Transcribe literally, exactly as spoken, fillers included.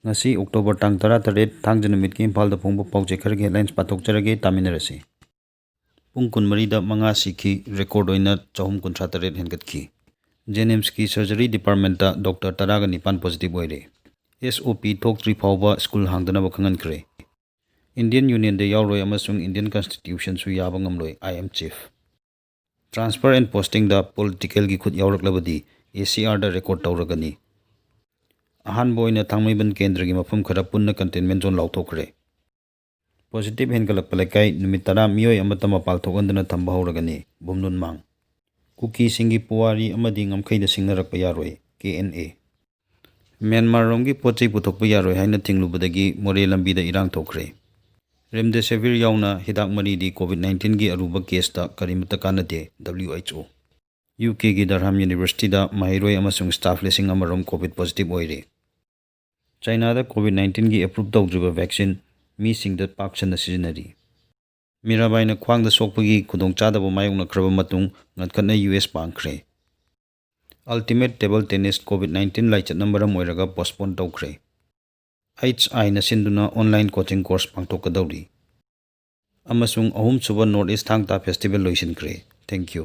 ꯉꯁꯤ October ꯇꯥꯡ ꯇꯔꯥꯇꯔꯦꯠ, ꯊꯥꯡꯖ ꯅꯨꯃꯤꯠꯀꯤ ꯏꯝꯐꯥꯜꯗ ꯐꯣꯡꯕ ꯄꯥꯎ ꯆꯦ ꯈꯔꯒꯤ headlines ꯄꯥꯊꯣꯛꯆꯔꯒꯦ, ꯇꯥꯃꯤꯟꯅꯔꯁꯤ꯫ ꯄꯨꯡ ꯀꯨꯟꯃꯔꯤꯗ ꯃꯉꯥ ꯁꯤꯈꯤ, record ꯑꯣꯏꯅ ꯆꯍꯨꯝ ꯀꯨꯟꯊ꯭ꯔꯥ ꯇꯔꯦꯠ ꯍꯦꯟꯒꯠꯈꯤ꯫ JNIMSꯀꯤ surgery departmentꯇ doctor ꯇꯔꯥꯒ ꯅꯤꯄꯥꯟ positive ꯑꯣꯏꯔꯦ꯫ SOP ꯊꯣꯛꯇ꯭ꯔꯤ ꯐꯥꯎꯕ school ꯍꯥꯡꯗꯅꯕ ꯈꯪꯍꯟꯈ꯭ꯔꯦ꯫ Indian Unionꯗ ꯌꯥꯎꯔꯣꯏ ꯑꯃꯁꯨꯡ Indian Constitutionꯁꯨ ꯌꯥꯕ ꯉꯝꯂꯣꯏ, IM chief꯫ Transfer and postingꯗ politicalꯒꯤ ꯈꯨꯠ ꯌꯥꯎꯔꯛꯂꯕꯗꯤ ACRꯗ record ꯇꯧꯔꯒꯅꯤ꯫ ꯑꯍꯥꯟꯕ ꯑꯣꯏꯅ ꯊꯥꯡꯃꯩꯕꯟ ꯀꯦꯟꯗ꯭ꯔꯒꯤ ꯃꯐꯝ ꯈꯔ ꯄꯨꯟꯅ containment zone ꯂꯥꯎꯊꯣꯛꯈ꯭ꯔꯦ꯫ Positive ꯍꯦꯟꯒꯠꯂꯛꯄ ꯂꯩꯀꯥꯏ ꯅꯨꯃꯤꯠ ꯇꯔꯥ ꯃꯤꯑꯣꯏ ꯑꯃꯠꯇ ꯃꯄꯥꯜ ꯊꯣꯛꯍꯟꯗꯅ ꯊꯝꯕ ꯍꯧꯔꯒꯅꯤ, ꯕꯨꯝꯂꯨꯟ ꯃꯥꯡ꯫ ꯀꯨꯀꯤꯁꯤꯡꯒꯤ ꯄꯨꯋꯥꯔꯤ ꯑꯃꯗꯤ ꯉꯝꯈꯩꯗ ꯁꯤꯡꯅꯔꯛꯄ ꯌꯥꯔꯣꯏ, KNA꯫ ꯃ꯭ꯌꯥꯟꯃꯥꯔꯔꯣꯝꯒꯤ ꯄꯣꯠ ꯆꯩ ꯄꯨꯊꯣꯛꯄ ꯌꯥꯔꯣꯏ ꯍꯥꯏꯅ ꯊꯤꯡꯂꯨꯕꯗꯒꯤ ꯃꯣꯔꯦ ꯂꯝꯕꯤꯗ ꯏꯔꯥꯡ ꯊꯣꯛꯈ꯭ꯔꯦ꯫ Remdesivir ꯌꯥꯎꯅ ꯍꯤꯗꯥꯛ ꯃꯔꯤꯗꯤ COVID nineteenꯒꯤ ꯑꯔꯨꯕ caseꯇ ꯀꯔꯤꯃꯠꯇ ꯀꯥꯟꯅꯗꯦ, WHO꯫ UKꯒꯤ Durham Universityꯗ ꯃꯍꯩꯔꯣꯏ ꯑꯃꯁꯨꯡ staff ꯂꯤꯁꯤꯡ ꯑꯃ ꯔꯣꯝ COVID positive ꯑꯣꯏꯔꯦ꯫ ꯆꯥꯏꯅꯥꯗ COVID nineteenꯒꯤ approve ꯇꯧꯗ꯭ꯔꯤꯕ vaccine ꯃꯤꯁꯤꯡꯗ ꯄꯥꯛ ꯁꯟꯅ ꯁꯤꯖꯤꯟꯅꯔꯤ꯫ ꯃꯤꯔꯥꯕꯥꯏꯅ ꯈ꯭ꯋꯥꯡꯗ ꯁꯣꯛꯄꯒꯤ ꯈꯨꯗꯣꯡꯆꯥꯗꯕ ꯃꯥꯌꯣꯛꯅꯈ꯭ꯔꯕ ꯃꯇꯨꯡ ꯉꯟꯈꯠꯅ US ꯄꯥꯡꯈ꯭ꯔꯦ꯫ Ultimate Table Tennis COVID nineteen ꯂꯥꯏꯆꯠꯅ ꯃꯔꯝ ꯑꯣꯏꯔꯒ postpone ꯇꯧꯈ꯭ꯔꯦ꯫ HIꯅ ꯁꯤꯟꯗꯨꯅ online coaching course ꯄꯥꯡꯊꯣꯛꯀꯗꯧꯔꯤ꯫ ꯑꯃꯁꯨꯡ ꯑꯍꯨꯝꯁꯨꯕ North East ꯊꯥꯡ ꯇꯥ Festival ꯂꯣꯏꯁꯤꯟꯈ꯭ꯔꯦ꯫ Thank you꯫